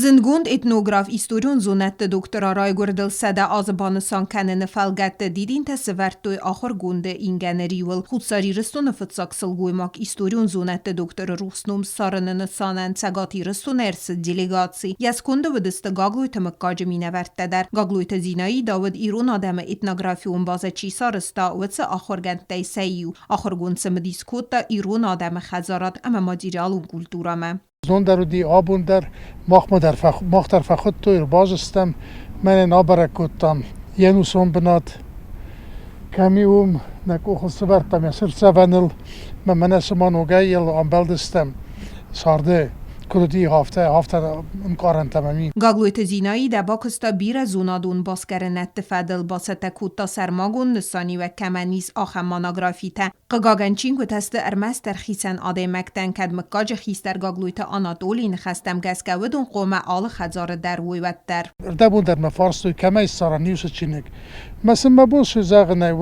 Зындгонд этнограф, историон зонӕдты доктора райгуырдыл 100 азы банысан кӕныны фӕлгӕтты дидинтӕ сӕвӕрдтой ахуыргонды ингӕны риуыл. Хуссар Ирыстоны фыццаг сылгоймаг историон зонӕдты докторы рухс ном ссарыны нысанӕн Цӕгат Ирыстонӕй ӕрцыд делегаци. Йӕ сконды уыдысты Гаглойты мыггаджы минӕвӕрттӕ дӕр. Гаглойты Зинаида уыд ирон адӕмы этнографион базӕ чи сарӕзта, уыцы ахуыргӕндтӕй сӕ иу. Ахуыргонд цымыдис кодта ирон адӕмы хӕдзарад ӕмӕ материалон культурӕмӕ. Знон дӕр уыди, абон дӕр махмӕ дӕр мах дӕр фӕхуыдтой, ӕрбазыстӕм, мӕнӕн абӕрӕг кодтам йе нусон бынат. Кӕм и, уым нӕ къухыл сывӕрдтам йӕ цыртдзӕвӕныл, мӕ мӕнӕ цыма ногӕй йыл амбӕлдыстӕм царды куыд уыди, афтӕ, афтӕ ӕнкъарӕнтӕ мӕм и. Гаглойты Зинаидӕ бакуыста бирӕ зонадон басгарынӕдты фӕдыл, бацӕттӕ кодта сӕрмагонд нысаниуӕг кӕмӕн ис, ахӕм монографитӕ. Хъыгагӕн, чингуытӕ сты ӕрмӕстдӕр хицӕн адӕймӕгтӕн, кӕд мыггаджы хистӕр Гаглойты Анатолийы ныхӕстӕм гӕсгӕ уыдон хъуамӕ алы хӕдзары дӕр уой, уӕддӕр. Ӕрдӕбон дӕр мӕ фарстой, кӕмӕй ссарӕн иу чиныг. Мӕ сын мӕ бон цы зӕгъынӕй,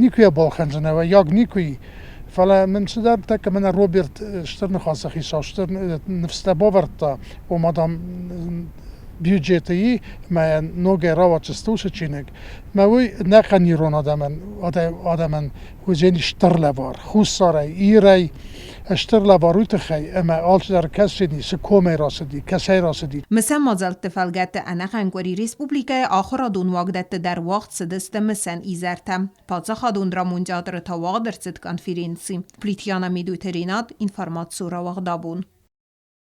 никуы йӕ балхӕндзынӕ, яг никуы и. Фӕлӕ мын цыдӕр тӕккӕ мӕнӕ Роберт стыр ныхасы хицау стыр ныфстӕ бавӕрдта, ома, дам, бюджеты и, мӕ ногӕй рауадздзысты уыцы чиныг. Мӕ уый ӕнӕхъӕн ирон адӕмӕн, адӕмӕн уыдзӕни стыр лӕвар. Хуссарӕй, Ирӕй стыр лӕвар уый тыххӕй, ӕмӕ алчидӕр кӕсдзӕни, цы комӕй рацыди, кӕцӕй рацыди. Мысӕн мадзӕлтты фӕлгӕтты ӕнӕхъӕн къуыри республикӕйы ахуырадон уагдӕтты дӕр уагъд цыдысты мысӕн изӕртӕ. Паддзахадон драмон театры та уагъд ӕрцыд конференци. Плитьяна Медойты Ренат, информацион рауагъдабон.